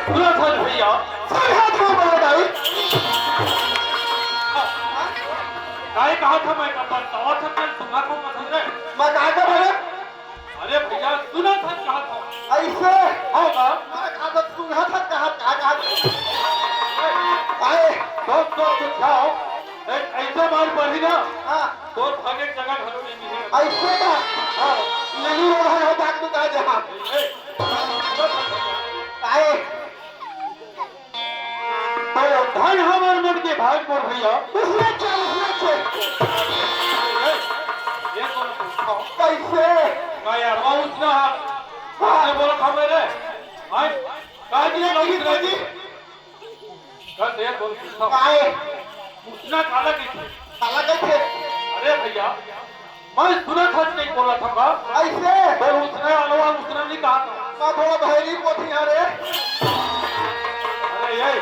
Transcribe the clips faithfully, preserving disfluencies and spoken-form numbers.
सुनत हस भैया। सुनत हँव बड़े दाई। काय कहा था मैं, बतावत हँव, मैं सुनत हँव, मतलब रे। मैं का का बोले? अरे भैया, सुनत हस कहा था। अइसे? हो बा। मैं कहा था, सुनत हस कहा, का कहा था? आए। दोस्त, दोस्त, कुछ खाओ। एक ऐसे मार पड़ी ना। हाँ। तो भागे जगह घरों में नहीं है। अइसे का? हाँ। लेनी हो भाई, हो बात में कहा जहाँ। ए, ए। आए। तो धन हमर मन के भाग मोर भैया। उसने क्या, उसने क्या? ए, ए, ये कौन पूछता? कैसे? मैं यार, वो उसने, हाँ। उसने बोला था मेरे। हाँ? कहा जी, ये ना किस उसने? वजह? कल दे बोल पूछता। काय? उसने काला की थी। काला की थी। अरे भैया, मैं सुनत हँव नहीं बोलत हँव का? अइसे? तो उसने अलवा उसने नहीं कहा था। मैं थोड़ा भैरी पोथी हँव रे। अरे ये।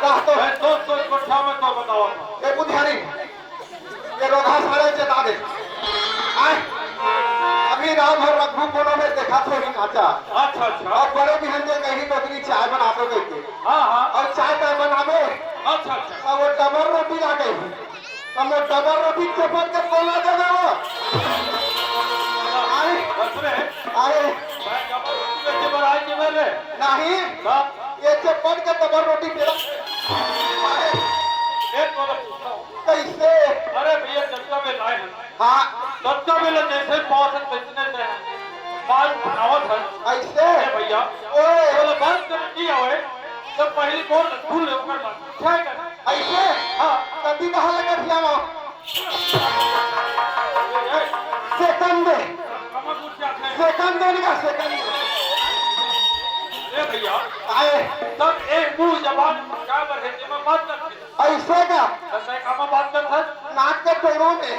कहा तो। मैं सोच सोच कोठा में तो बतावा था। ये बुधियारी। ये रोगहा साले चेता दे। आय। अभी रात भर रखू कोनो में देखा थोड़ी नाचा। अच्छा, अच्छा। अउ बड़े बिहन जे कहीं टोकरी चाय बना दो कहिके। हाँ, हाँ। अउ चाय ताय बनावे। अच्छा, अच्छा। अउ वो डबल रोटी ला गई। हम वो डबल रोटी चपट के बोला देवे वो। आए। बस रे। आए। मैं डबल रोटी बेचे बर आए के मेरे। नहीं। हाँ। ये चपट के डबल रोटी दे। आए। एक बोला पूछता हूँ। कैसे? अरे भैया, जतका बेर लाए हन। हाँ। जतका बेर जैसे पावत हन, वैसने से हन। बात बनावत हन। ऐसे? अरे भैया, ओए। बोले, बात करे नहीं आवे, तो पहली बोल, भूल ले, ओकर बाद। क्या कर? ऐसे? हाँ। कभी कहाँ लगा दिया ना? ए, ए। सेकंड दे। कमर उठ जाते हैं। सेकंड देने का, सेकंड। अरे भैया। आए। तब एक मुंह जबान क्या बढ़े, जब बात करते हैं। ऐसे का? बस एक हम बात कर सर। नाक के पेड़ों में।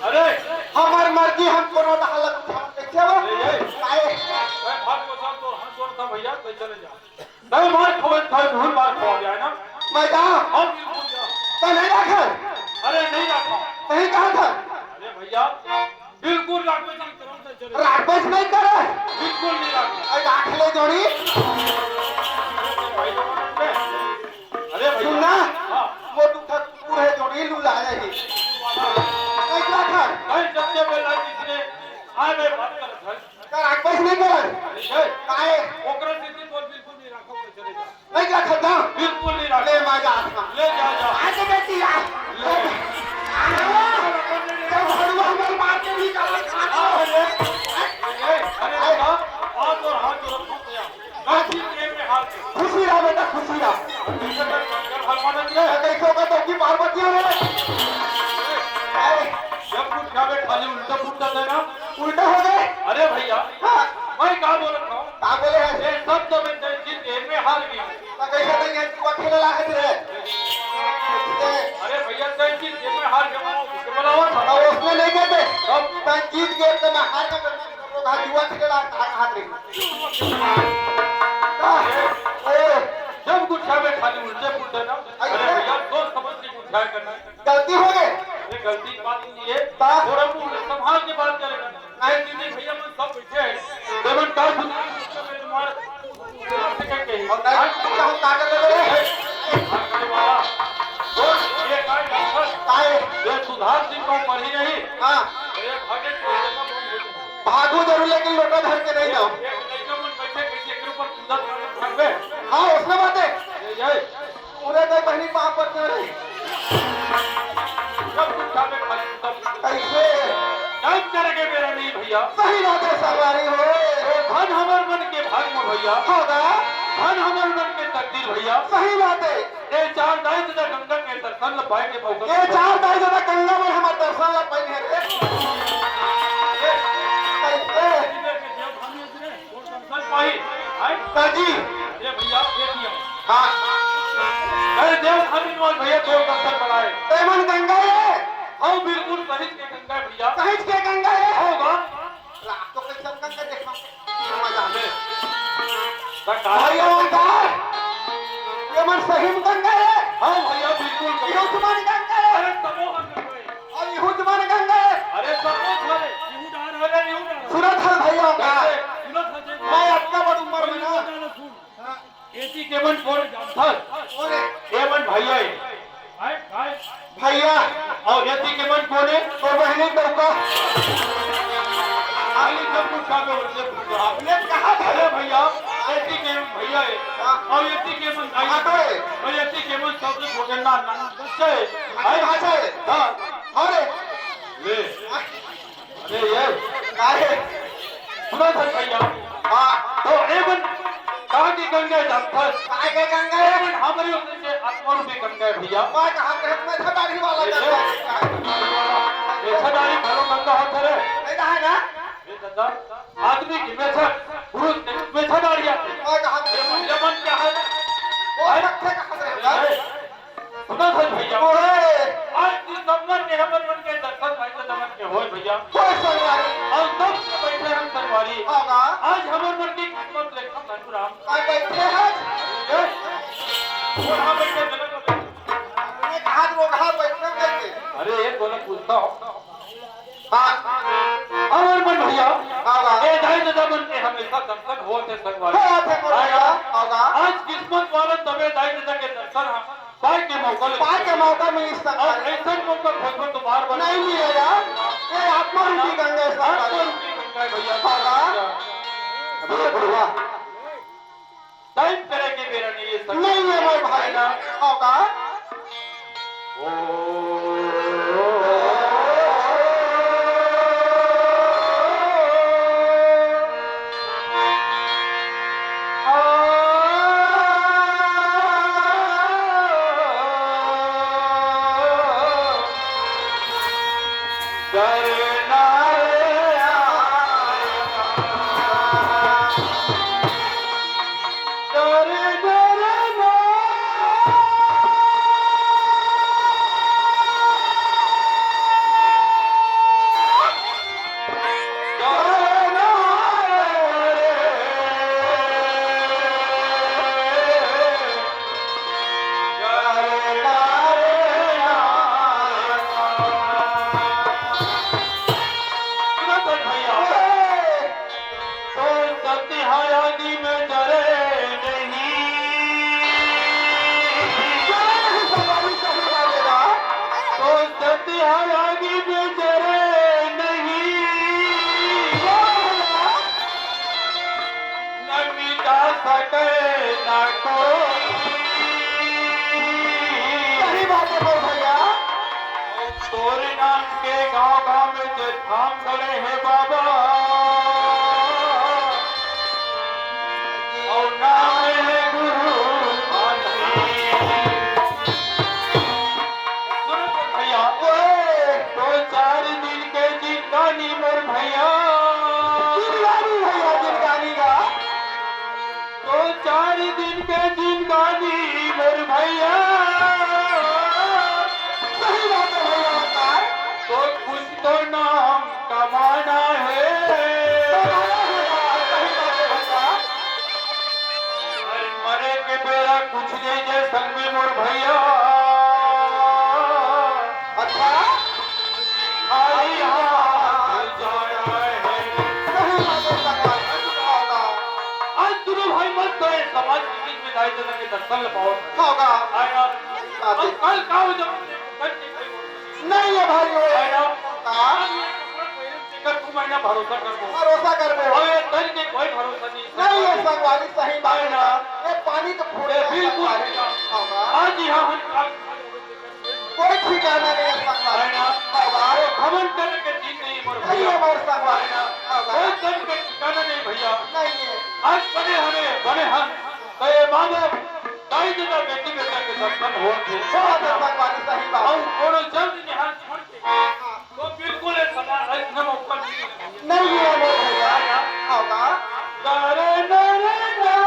अरे, हमार मर्जी, हम कोनो हालत उठा, कैसे हो? ए, ए। आए। मैं भाग को साथ तो हाथ जोड़ता भैया, तो चले जा। नहीं मार खवाए, भाई भूल मार खवा गया है ना? मैं कहा? हम बिल्कुल जा। तो नहीं रखा? अरे, नहीं रखा। नहीं कहा था? अरे भैया, बिल्कुल राखबे नहीं करम त चले। राखबे नहीं करे। बिल्कुल नहीं राखबे। अरे राख ले जोड़ी। अरे भाई, अरे भाई। सुन ना। हाँ। वो तू था कुकुर है जोड़ी लू ला रही। नहीं क्या था? भाई जब जब बोला किसने आए मैं बात कर था। का राखबे नहीं करे। अरे भाई। काहे? ओकरा से भी बोल बिल्कुल नहीं राखो तो चले जा। नहीं जा सकता। बिल्कुल नहीं रख। ले, मैं जा सकता। ले जा, जा। आज बेटी आ। ले। जब भड़ुआ हमारे मार के भी गलत खाना हो। ले। अरे, अरे, बेटा, हाथ और हाथ जोड़ो, खुश रहो। गलती प्रेम में हार के। खुशी रहा बेटा, खुशी रहा। भगवान ने तो कैसे होगा तो की पार्वती हो रे। अरे। जब कुछ खावे खाली उल्टा पुल्टा देना। उल्टा हो गए। अरे भैया, हाँ। मैं का बोलत हूँ? का बोले हैं? ये सब तो मैं जय जीत के में हार गया। तो कैसे नहीं है? तू अकेले ला है रे। अरे भैया, जय जीत के में हार गया, उसको बुलावा था। अब उसने नहीं कहते। अब मैं जीत गए तो मैं हार गया, तो मैं हार गया, अकेले ला, हार, हार रही। हाँ। ए, जब गुस्सा में खाली उल्टे पुल्टे ना, अरे अरे। भैया, सोच समझ के गुस्सा करना। गलती हो गए। अरे गलती की बात नहीं है। हाँ। थोड़ा मुंह संभाल के बात करेगा। नहीं, नहीं, नहीं, भैया, मन सब बैठे हैं। देवन का सुना, तुम्हारे, तुम्हारे से कह के। और नहीं, तुम कहो, का कर रहे हो? अरे वाला, बोल, ये काय डॉक्टर? काय? ये सुधार सिंह को पढ़ी नहीं? हाँ। अरे, भागे तो जगह बंद हो गई। भागू जरूर, लेकिन लोटा धर के नहीं जाओ। एक लड़का मन बैठे, कैसे एक ऊपर कूदत भागबे? हाँ, उसने बात है। ये, ये। पूरे दे बहनी पाँव पड़ते हो रही। सब कुछ खावे खाली सब कुछ। कैसे? टाइम करे के बेरा नहीं भैया। सही बात है सरदारी हो। ए, धन हमर मन के भाग में भैया। होगा। धन हमर मन के तकदीर भैया। सही बात है। ए चार दाई तथा गंगा के दर्शन ल पाए के मौका। ए चार दाई तथा गंगा में हमार दर्शन ल पाए है रे। ए, कैसे? और दर्शन पाई, हैं? का जी? अरे भैया, ये दिया। हाँ। अरे देव खाली नोज भैया, दो दर्शन बनाए। तेमन गंगा है? हाँ, बिल्कुल सहित के गंगा है भैया। सहित के गंगा है? होगा। रात को कोई सब गंगा देखा। मजा में। सरकार। भैया ओंकार, ये मन सही में गंगा है? हाँ भैया, बिल्कुल गंगा। ये मन गंगा है? अरे तमो गंगा है। अउ इहू जमाना गंगा है। अरे सब कुछ हरे। इहू डार हरे, इहू डार। सुनत हस भैया, कोन जानथस? कोन हे? ये मन भैया हे। काय, काय? भैया। अउ एती के मन कोन हे? तोर बहिनी के डौका। खाली सब कुछ का तो उनसे पूछो। आपने कहा था? अरे भैया, एती के मन भैया हे। हाँ। अउ एती के मन दाई। हाँ, तो हे। अउ एती के मन सबसे छोटे ना, ना, बच्चे हे। भाई, भाई, भाई। हाँ। अरे। ले। अरे ये, काहे? सुनत हस भैया? हाँ। तो ए मन कहाँ के गंगा जानथस? काय के गंगा हे? ए मन हमरे ओती के आत्मा रूपी गंगा हे भैया। मैं कहाँ के? मेछा दाढ़ी वाला ए, गंगा हे। मेछा दाढ़ी घलो गंगा होथे रे। नहीं तो हे ना? ए दादा, आदमी के मेछा, पुरुष के मेछा दाढ़ी आथे। मैं कहाँ के? ए मन, ये मन क्या हे? वो हैं? रखे कहाँ से हे? ए, सुनत हस भैया? ओए! आज दिसंबर में हमर मन के दर्शन भाई के दमन के होय भैया। होय संगवारी। अउ तब से बैठे हम संगवारी। हाँ बा। आज हमर मन के किस्मत लेखा धनुराम। काय बैठे हस? ए, वो कहाँ बैठे, गलत बैठे। अरे, कहाँ वो कहाँ बैठे बैठे? अरे, एक बोला पूछता हूँ। हाँ। हमर मन भैया, हाँ बा। ए दाई ददा मन के हमेशा दर्शन होत हे संगवारी। होत हे मोर भैया, हाँ बा। आज किस्मत वाला तबे दाई ददा के दर्शन ह, पाए के मौका ले। पाए के मौका मिलिस अउ संगवारी। अइसन मौका खोजबो तो बार बार नहीं मिलेगा। ये आत्मा रूपी गंगा हे आत्मा संगवारी। रूपी गंगा हे भैया। हाँ बा। अबे बुढ़वा। टाइम करे के बेरा नहीं हे, नहीं हे मोर भाई। ना। होगा। ओ। तो सत्य है आगी में जरे नहीं। तो सत्य है आगी में जरे नहीं। न मिटा सके न कोई। सही बात है बोल भैया। तोरे नाम के गांव गांव में जे थाम खड़े हे बाबा, अउ नाम हे गुरु कांति। सुन तो भैया, ओए, तो चार दिन के जिंदगानी मोर भैया। जिंदगानी भैया, जिंदगानी का। तो चार दिन के जिंदगानी मोर भैया। सही बात है भैया, बता। तो कुछ तो नाम कमाना है। कमाना है, सही बात है भैया। अरे मरे के बेरा कुछ नहीं जे संग में मोर भैया। अच्छा। खाली हाथ जाना है। सही बात है, भगवान। आज दोनों भाई मत गए, समाज के बीच में दाई ददा के दर्शन ले पाओ। होगा। आया। बात है। अब कल का हो जब नहीं है भाई, वो आया। हाँ। तेकर तू मैं ना भरोसा करबो। भरोसा करबो। अबे तन के कोई भरोसा नहीं। नहीं है संगवारी, सही बात है ना। ये पानी तो फूटे ए, बिल्कुल। होगा। आज यहाँ हम कोई ठिकाना नहीं है संगवारी। है ना? होगा। घमंड करे के दिन नहीं मोर नहीं भैया। है मोर संगवारी। होगा। कोई तन के ठिकाना नहीं भैया। नहीं है। आज बने हमें, बने हम। तो ये माँ बाप, दाई ददा बेटी बेटा के दर्शन होत हे। बहुत है संगवारी, सही बात। अउ कोनो जल्द निहाल छोड़ के। हाँ। तो बिल्कुल ये समा-, अइसने मौका नहीं है। नहीं है मोर भैया। होगा। अरे, अरे, अरे।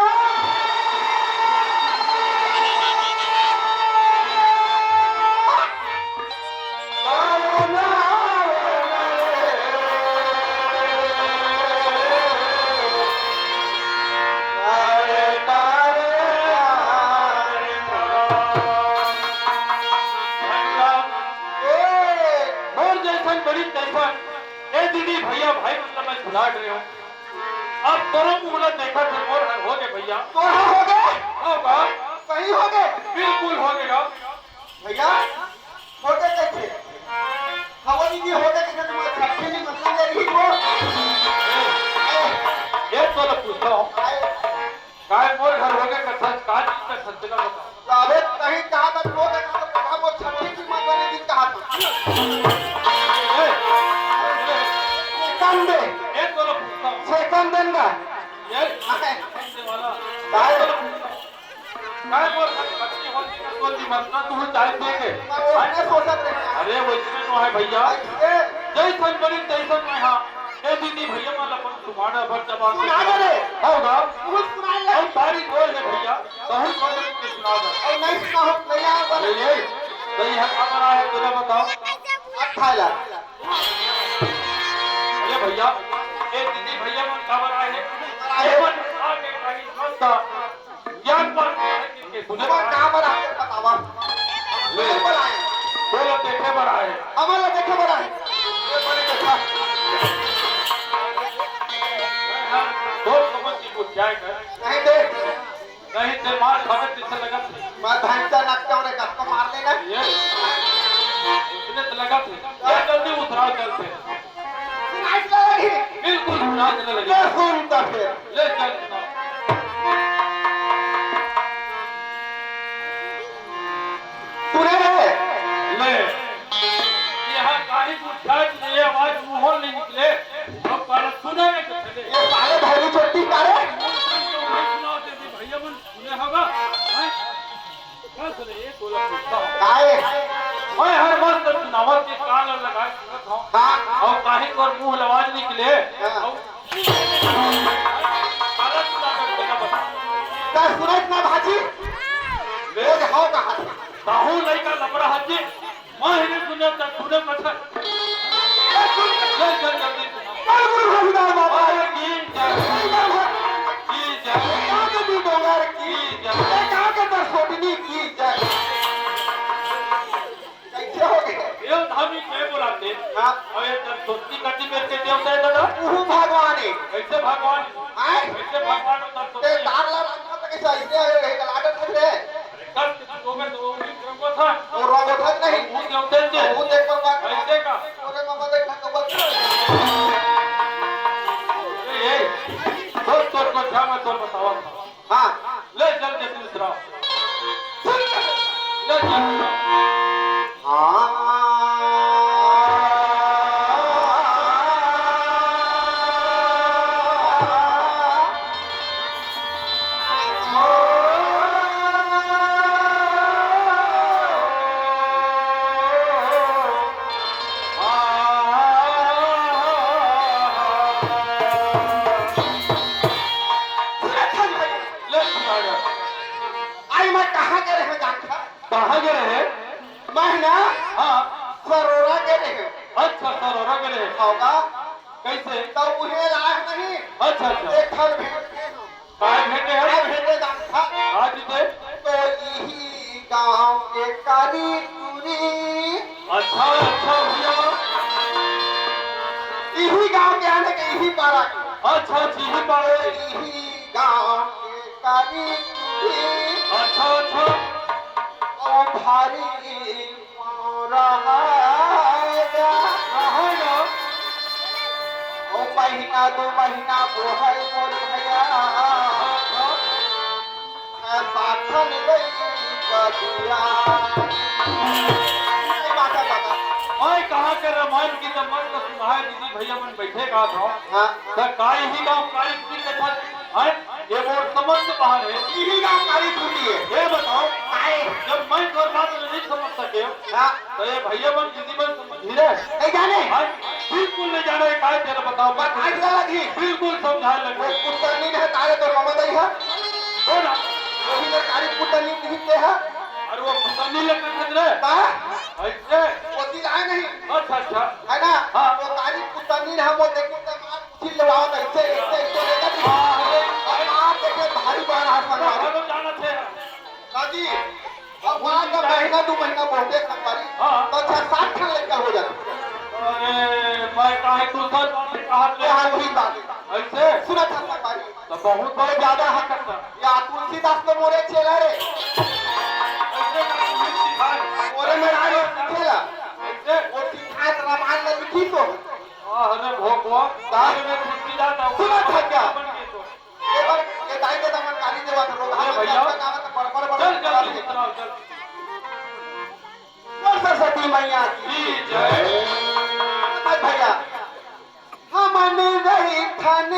मोर जैसन बड़ी तैसन, ए दीदी, भैया, भाई, मतलब मैं सुनाट रहे हूँ। अब तोरो मुंह ला देखा थे, मोर हर हो गए भैया। तोर हर हो गए? सही हो गे। बिल्कुल हो गे। भैया, हो गे कइसे? हवा दीदी हो गे कइसे? तुम्हारे छट्ठी में मतलब ये रही वो। ये तो ना पूछता हूँ। काय मोर घर हो गे कथा, का चीज का छट्ठी का बता। अबे कहीं कहा था, वो देखा तो कहा वो छट्ठी की माता ने दिन कहा था। ए, ए, सेकंड दे। ये तो ना पूछता हूँ। सेकंड देन का। ये काय? ये वाला। काय? काय बोल, बच्ची होती ना, तो जी मत ना, तू चाय पी के। मैं वो अपने सोचत रहे हैं। अरे, वइसने तो है भैया। ऐसे? जैसन बनी, तैसन मैं, हाँ। ए दीदी, भैया, मैं अपन सुनाना भर जवाब सुना दे रे। होगा। तू सुना ले। और सारी बोल है भैया, बहुत बोल के सुना दे। और नहीं सुना हो, नहीं आया बोल। ये, ये, तो ये हमारा है, तेरा बताओ। अच्छा यार। अरे भैया, ए दीदी, भैया, मन काबर आए हैं? आए। ये मन आके कहीं मस्त ज्ञान पर के सुने तुम्हारा का बड़ा है, बतावा। ले। का बड़ा है? बोलो, देखे बड़ा है। हमारा देखे बड़ा है। ये बड़ी देखा। बहुत समझ की कुछ जाए कर। नहीं दे। नहीं दे, मार खाने पीछे लगा। मैं भैंसा नकटा और एक आपको मार लेना। ये। उसने तो लगा थे। ये जल्दी उतराओ, चलते। नाचने लगी। बिल्कुल नाचने लगी। ले सुन तो फिर। ले चल। सुने रे। ले। यहाँ गाड़ी को उठा के ये आवाज मुंह नहीं निकले। तो पर सुने नहीं तो चले। ये साले भैरी चोटी का रे। मुंह सुन के वही सुनाओ दे दे भैया मन सुने होगा। हैं? काय? मैं हर मस्त सुनावत के कान लगाए सुनत हूँ। हाँ। और काहे कर मुंह लवाज निकले। हाँ। और गलत सुना कर देना बता। का सुनत ना भाजी? ले। वो हो कहा था। कहूँ लइका लबड़ा हजी। मैं ही नहीं सुने तक सुने पछा। जय जय जगदीश। बोल गुरु घसीदास बाबा की जय। की जय। कहाँ के तू डोंगर की जय। कहाँ के तोर सोटनी की जय। कैसे हो गए? ये धामी के बुलाते? हाँ। और ये तोर सोटनी कटी मेरे के देवता है दादा? तू भगवान है। कैसे भगवान? आए? कैसे भगवान और तोर ते सोटनी? तार ला रखा था कैसे ऐसे आए रहे? गलाडर लग रहे। कष्ट की डोंगर तो वो भी रंगो था। वो रंगो था नहीं। वो देवते थे। वो देख पर बात। ऐसे का? अरे मामा देख ना तो बस। ए, ए, छोड़, छोड़, छोड़, जा, मैं तो बतावा। हाँ। ले चल के दूसरा। ले चल। हाँ। आई मैं कहाँ के रहे जानता? कहाँ के रहे? मैं ना हाँ। सरोरा के रहे। अच्छा, सरोरा के रहे। होगा। कैसे? तो उहे लाए नहीं। अच्छा, अच्छा। एक घर भेंट के हम। काय भेंटे है? काय भेंटे जानता? आज दे। तो यही गांव के कारी टूरी। अच्छा, अच्छा भैया। यही गांव के आने के यही पारा के। अच्छा, अच्छा, यही पारा के। यही गांव के कारी टूरी। अच्छा, अच्छा। ओ भारी रहा जा। रहा ना। ओ महीना दो महीना बोहल मोर भैया। साथन गई बबुआ। ए माता, माता। ओए, कहाँ के रामायण की जब मस्त सुनाए दीदी भैया मन बैठे का था। हाँ। त काई ही गाँव काई की कथा है। ये मोर समझ से बाहर है। यही गाँव काली टूटी है। ये बताओ, काय? जब मैं तोर बात नहीं समझ सके, हाँ। तो ये भैया मन, दीदी मन समझ ही रहे। नहीं जाने। हाँ, बिल्कुल नहीं जाने, काय तेरा बताओ, बात आज लगी। बिल्कुल समझाए लगे। वो कुत्ता नहीं है, तारे तोर मामा दाई है। हो ना? वो भी तो कारी कुत्ता नहीं, नहीं ते है। अरे वो कुत्ता नहीं लगता खतरे। हाँ? ऐसे? वो दिल आए नहीं। अच्छा, अच्छा। है ना? हाँ। वो कारी कुत्ता नहीं है, वो देखो तो मार फिर लड़ाओ तो ऐसे, ऐसे, ऐसे लेकर भी। हाँ, अरे, अरे। आप देखे भारी बार हाथ मंगा रहे। हम जाना थे। दादी, अब वहाँ का महीना, दो महीना बोलते संगवारी, हाँ। तो अच्छा, सात ठन लड़का हो जाता। अरे, मैं काहे तू सर बात कहा ले? हाँ, वही बात। ऐसे? सुना था संगवारी। तो बहुत बहुत ज्यादा हकत। या तुलसीदास तो मोरे चेला रे। ऐसे का तुलसीदास? मोरे मेहरारू सिखेला। ऐसे? वो सिखात रामायण में लिखी तो। अरे भगवान, का? अरे मैं तुलसीदास हूँ। सुना था क्या? बन गई तो। ये बार ये दाई के दमन गाली देवा तो रोधा अरे में भैया। जाता गावा तो बड़ बड़ बड़ चल, चल, बड़ चल, उतराओ, चल। बोल सरस्वती मैया की। जी, जय। भाई भैया, हमन रही थन